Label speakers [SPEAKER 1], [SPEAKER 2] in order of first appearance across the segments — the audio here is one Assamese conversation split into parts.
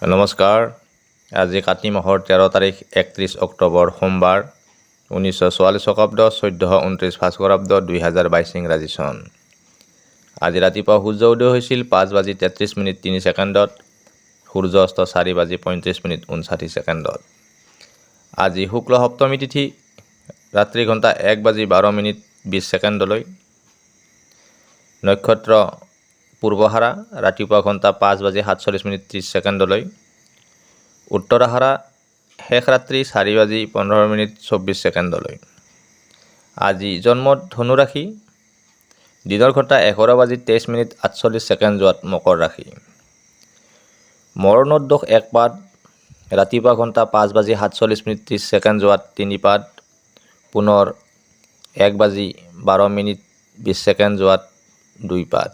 [SPEAKER 1] নমস্কাৰ। আজি কাতি মাহৰ 13 তাৰিখ, 31 অক্টোবৰ, সোমবাৰ, 1944 শকাব্দ, 1429 ভাস্কৰাব্দ, 2022 ইংৰাজী চন। আজি ৰাতিপুৱা সূৰ্য উদয় হৈছিল 5 বাজি 33 মিনিট 3 ছেকেণ্ডত, সূৰ্য অস্ত 4 বাজি 35 মিনিট 59 ছেকেণ্ডত। আজি শুক্ল সপ্তমী তিথি ৰাত্ৰি ঘণ্টা 1 বাজি 12 মিনিট 20 ছেকেণ্ডলৈ। নক্ষত্ৰ পূৰ্বাষাঢ়া ৰাতিপুৱা ঘণ্টা 5 বাজি 47 মিনিট 30 ছেকেণ্ডলৈ। উত্তৰাষাঢ়া শেষ ৰাত্ৰি 4 বাজি 15 মিনিট 24 ছেকেণ্ডলৈ। আজি জন্মত ধনু ৰাশি, দিনৰ ঘণ্টা 11 বাজি 23 মিনিট 48 ছেকেণ্ড যোৱাত মকৰ ৰাশি। মৰণত দোষ এক পাদ, ৰাতিপুৱা ঘণ্টা 5 বাজি 47 মিনিট 30 ছেকেণ্ড যোৱাত তিনি পাদ, পুনৰ 1 বাজি 12 মিনিট 20 ছেকেণ্ড যোৱাত দুই পাদ।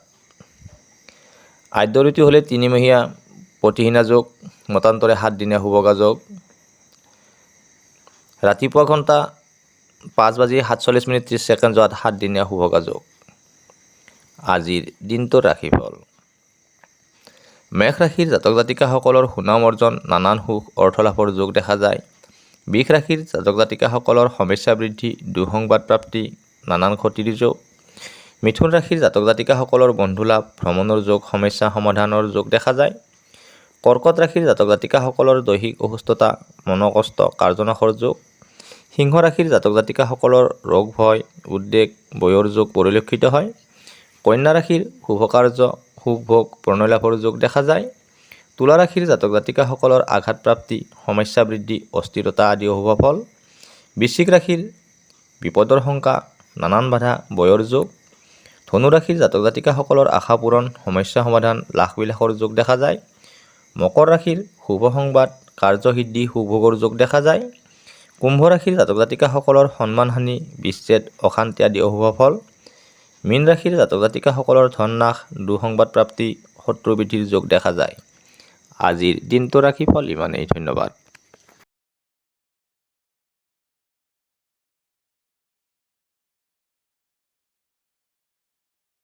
[SPEAKER 1] আদ্য ঋতু হ'লে তিনিমহীয়া প্ৰতিহিনা যোগ, মতান্তৰে সাতদিনীয়া শুভগা যোগ। ৰাতিপুৱা ঘণ্টা 5 বাজি 47 মিনিট 30 ছেকেণ্ড যোৱাত সাতদিনীয়া শুভগা যোগ। আজিৰ দিনটোৰ ৰাশিফল। মেষ ৰাশিৰ জাতক জাতিকাসকলৰ সুনাম অৰ্জন, নানান সুখ, অৰ্থলাভৰ যোগ দেখা যায়। বৃষ ৰাশিৰ জাতক জাতিকাসকলৰ সমস্যা বৃদ্ধি, দুঃসংবাদ প্ৰাপ্তি, নানান ক্ষতিৰ যোগ। মিথুন ৰাশিৰ জাতক জাতিকাসকলৰ বন্ধু লাভ, ভ্ৰমণৰ যোগ, সমস্যা সমাধানৰ যোগ দেখা যায়। কৰ্কট ৰাশিৰ জাতক জাতিকাসকলৰ দৈহিক অসুস্থতা, মনোকষ্ট, কাৰ্যনাশৰ যোগ। সিংহ ৰাশিৰ জাতক জাতিকাসকলৰ ৰোগ ভয়, উদ্বেগ, বয়ৰ যোগ পৰিলক্ষিত হয়। কন্যা ৰাশিৰ শুভ কাৰ্য, সুখ ভোগ, প্ৰণয় লাভৰ যোগ দেখা যায়। তুলা ৰাশিৰ জাতক জাতিকাসকলৰ আঘাতপ্ৰাপ্তি, সমস্যা বৃদ্ধি, অস্থিৰতা আদি অশুভ ফল। বৃশ্চিক ৰাশিৰ বিপদৰ শংকা, নানান বাধা, বয়ৰ যোগ। ধনু ৰাশিৰ জাতক জাতিকাসকলৰ আশা পূৰণ, সমস্যা সমাধান, লাখ বিলাসৰ যোগ দেখা যায়। মকৰ ৰাশিৰ শুভ সংবাদ, কাৰ্যসিদ্ধি, সুখভোগৰ যোগ দেখা যায়। কুম্ভ ৰাশিৰ জাতক জাতিকাসকলৰ সন্মানহানি, বিচ্ছেদ, অশান্তি আদি অশুভ ফল। মীন ৰাশিৰ জাতক জাতিকাসকলৰ ধননাশ, দুঃসংবাদ প্ৰাপ্তি, শত্ৰু বৃদ্ধিৰ যোগ দেখা যায়। আজিৰ দিনটোৰ ৰাশিফল ইমানেই। ধন্যবাদ।